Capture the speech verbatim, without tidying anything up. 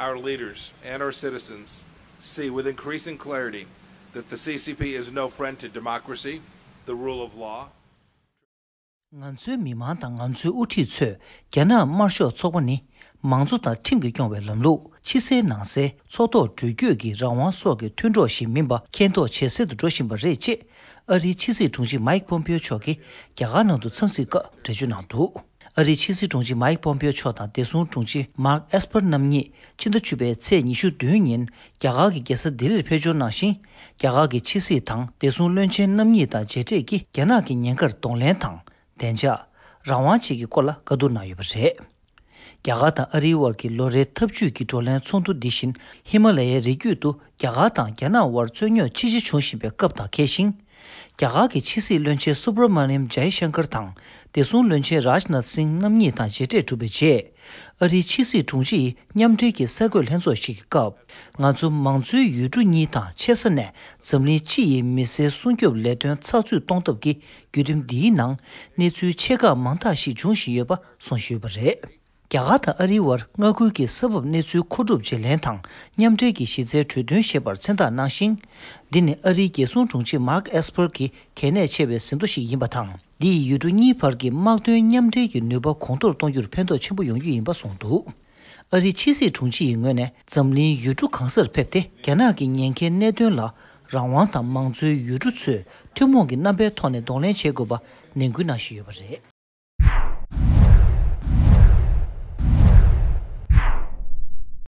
Our leaders and our citizens see with increasing clarity that the C C P is no friend to democracy, the rule of law. ང་ཚོའི་མི་མང་དང་ང་ཚོའི་དབུ་ཁྲིད་ཚོས་རྒྱ་ནག་དམར་ཤོག་ཚོགས་པ་ནི་མང་གཙོ་དང་ཁྲིམས་ཀྱིས་སྐྱོང་བའི་ལམ་ལུགས། ཕྱི་གསལ་ནང་གསལ་མཚོ་ཐོག་འགྲུལ་སྐྱོད་ཀྱི་རང་དབང་སོགས་ཀྱི་མཐུན་གྲོགས་ཤིག་མིན་པ་མཁྱེན་རྟོགས་ཇེ་གསལ་དུ་འགྲོ་བཞིན་པ་རེད་ཅེས་ཨ་རིའི་ཕྱི་སྲིད་དྲུང་ཆེ་མཱིག་པོམ་པེའོ་མཆོག་གིས་རྒྱ་གར་ནང་དུ་འཚམས་གཟིགས་སྐབས་འགྲེལ་བརྗོད་གནང་འདུག་ཨ་རིའི་ཕྱི་སྲིད་དྲུང་ཆེ་མཱིག་པོམ་པེའོ་མཆོག་དང་བདེ་སྲུང་དྲུང་ཆེ་མཱརྐ་ཨེས་པར་རྣམ་གཉིས་ཕྱི་ཟླ་བཅུ་པའི་ཚེས་ཉི་ཤུ་བདུན་ཉིན་རྒྱ་གར་གྱི་རྒྱལ་ས་ལྡི་ལིར་ཕེབས་འབྱོར་གནང་ཞིང་། རྒྱ་གར་གྱི་ཕྱི་སྲིད་དང་བདེ་སྲུང་བློན་ཆེན་རྣམ་གཉིས་དང་མཇལ་འཕྲད་ཀྱིས་རྒྱ་ནག་གི་ཉེན་ཁར་གདོང་ལེན་དང་། བདེ་འཇགས། རང་དབང་བཅས་ཀྱི་སྐོར་ལ་བཀའ་བསྡུར་གནང་ཡོད་པ་རེད། རྒྱ་གར་དང་ཨ་རིའི་དབར་གྱི་ལོ་རེའི་འཐབ་ཇུས་ཀྱི་བགྲོ་གླེང་ཚོགས་འདུ་འདི་བཞིན་ཧི་མ་ལ་ཡའི་རི་རྒྱུད་དུ་རྒྱ་གར་དང་རྒྱ་ནག་དབར་རྩོད་རྙོག་ཆེ་ཆེ་འབྱུང་བཞིན་པའི་སྐབས་དང་འཁེལ་ཞིང་། རྒྱ་གར་གྱི་ཕྱི་སྲིད་བློན་ཆེན་སུབ་ར་མ་ནིམ་ཇའི་ཤང་ཀར་དང་བདེ་སྲུང་བློན་ཆེན་རཱཇ་ནཱཐ་སིང་རྣམ་གཉིས་དང་མཇལ་འཕྲད་གྲུབ་པའི་རྗེས། ཨ་རིའི་ཕྱི་སྲིད་དྲུང་ཆེ་ཡིས་མཉམ་འབྲེལ་གྱི་གསར་འགོད་ལྷན་ཚོགས་ཤིག་གི་སྐབས། ང་ཚོ་མང་གཙོའི་ཡུལ་གྲུ་གཉིས་དང་ཆེ་ས་ནས་འཛམ་གླིང་སྤྱི་ཡི་མི་སེར་སྲུང་སྐྱོབ་ལས་དོན་ཚགས་ཚུད་གཏོང་ཐབས་ཀྱི་བརྒྱུད་རིམ་འདིའི་ནང་གནས་ཚུལ་ཆེ་ཁག་མང་དག་ཞིག་འབྱུང་བཞིན་ཡོད་པ་གསུངས་བཞིན་ཡོད་པ་རེད། རྒྱ་གར་དང་ཨ་རིའི་དབར་མངའ་ཁུལ་གྱི་ས་བབ་གནས་ཚུལ་མཁོ་སྒྲུབ་བརྗེ་ལེན་དང་མཉམ་འབྲེལ་གྱི་གཞི་རྩའི་གྲོས་མཐུན་ཞེས་པར་མཚན་རྟགས་གནང་ཞིང་། འདི་ནི་ཨ་རིའི་རྒྱལ་སྲུང་དྲུང་ཆེ་མཱརྐ་ཨེས་པར་གྱི་གལ་གནད་ཆེ་བའི་ཟིན་ཐོ་ཞིག་ཡིན་པ་དང་། འདི་ཡིས་ཡུལ་གྲུ་གཉིས་བར་གྱི་དམག་དོན་མཉམ་འབྲེལ་གྱི་ནུས་པ་གོང་མཐོར་གཏོང་རྒྱུར་ཕན་ཐོགས་ཆེན་པོ་ཡོང་རྒྱུ་ཡིན་པ་གསུངས་འདུག་ཨ་རིའི་ཕྱི་སྲིད་དྲུང་ཆེ་ཡི་ངོས་ནས་འཛམ་གླིང་ཡུལ་གྲུ་གང་སར་ཕེབས་ཏེ་རྒྱ་ནག་གི་ཉེན་ཁའི་གནད་དོན་ལ་རང་དབང་དང་མང་གཙོའི་ཡུལ་གྲུ་ཚོས་ཐུན་མོང་གི་རྣམ་པའི་ཐོག་ནས་གདོང་ལེན་བྱེད་དགོས་པ་ནན་སྐུལ་གནང་བཞིན་ཡོད་པ་རེད།